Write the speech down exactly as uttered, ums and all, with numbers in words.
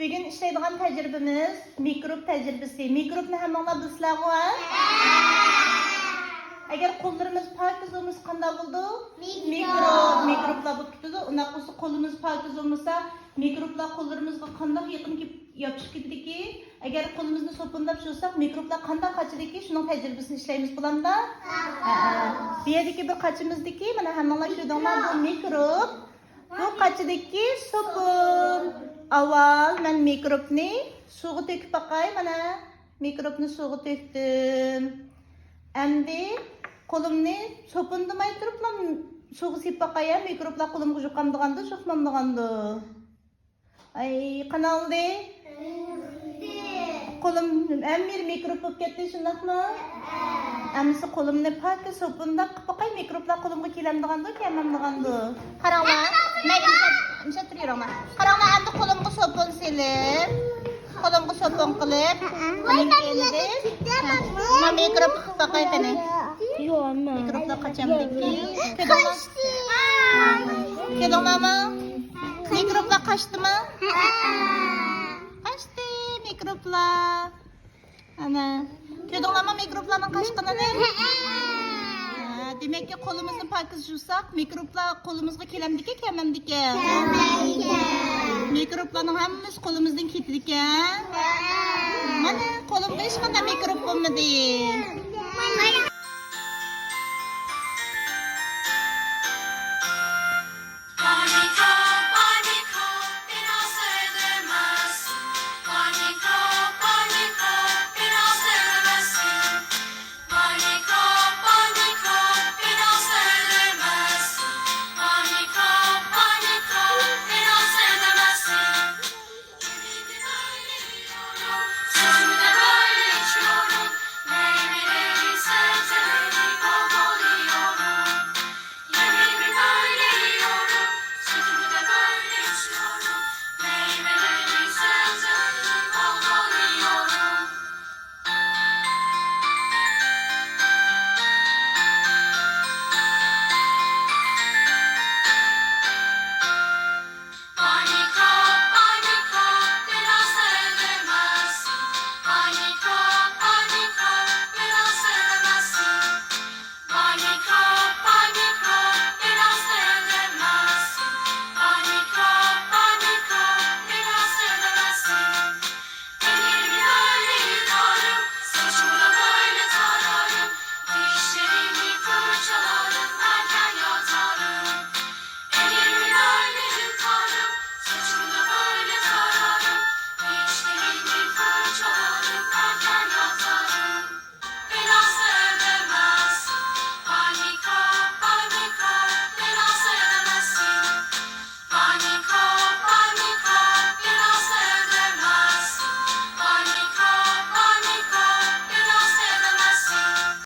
بۈگۈن ئىشلەيدىغان تەجرىبىمىز مىكروب تەجرىبىسى. مىكروبنى ھەممىڭلار بىلىسىلەرغۇ، ھە؟ ئەگەر قوللىرىمىز پاكىز بولمىسا، قانداق بولىدۇ؟ مىكروب. مىكروبلار بولۇپ كېتىدۇ. ئۇنداق بولسا، قولىمىز پاكىز بولمىسا، مىكروبلار قوللىرىمىزغا قانداق يېقىن كېلىپ ياپىشىپ كېتىدىكى؟ ئەگەر قولىمىزنى سوپۇنلاپ يۇساق، مىكروبلار قانداق قاچىدىكى؟ شۇنىڭ تەجرىبىسىنى ئىشلەيمىز، بولامدا؟ ھەئە. بۇ يەردىكى بىر قاچىمىزدىكى، مانا، ھەممىڭلار كۆردۈڭلار، بۇ مىكروب. بۇ قاچىدىكى سوپۇن. ئاۋۋال مەن مىكروبنى سۇغا تۆكۈپ باقاي، مانا، مىكروبنى سۇغا تۆكتۈم. ئەمدى قولۇمنى سوپۇندىماي تۇرۇپلا سۇغا سېلىپ باقاي، ھە، مىكروبلار قولۇمغا يۇقامدىغاندۇ، يۇقمامدىغاندۇ؟ ئاي، قانداق بولدى؟ قولۇم ھەممە يېرى مىكروب بولۇپ كەتتى، شۇنداقمۇ؟ ئەمىسە قولۇمنى پاكىز سوپۇنداپ قىلىپ باقاي، مىكروبلار قولۇمغا كېلەمدىغاندۇ، كەلمەمدىغاندۇ؟ قاراڭلار، مەيلى، ئىشلەپ، ئىشلەپ تۇرۇۋېرىڭلار. قاراڭلار، ئەمدى قولۇمغا سوپۇن سېلىپ، قولۇمغا سوپۇن قىلىپ، ئۇنىڭ كەينىدىن، ھە، مانا مىكروب تۇتۇپ باقاي قېنى. مىكروبلار قاچامدىكى. كۆردۈڭلار؟ كۆردۈڭلارمۇ؟ مىكروبلار قاچتىمۇ؟ قاچتى مىكروبلار. ئەنە، كۆردۈڭلارمۇ مىكروبلارنىڭ قاچقىنىنى؟ ھە، دېمەككى، قولىمىزنى پاكىز يۇساق، مىكروبلار قولىمىزغا كېلەمدىكى، كەلمەمدىكى؟ مىكروبلارنىڭ ھەممىسى قولىمىزدىن كېتىدىكەن. مانا، قولۇمغا ھېچقانداق مىكروب بولمىدى.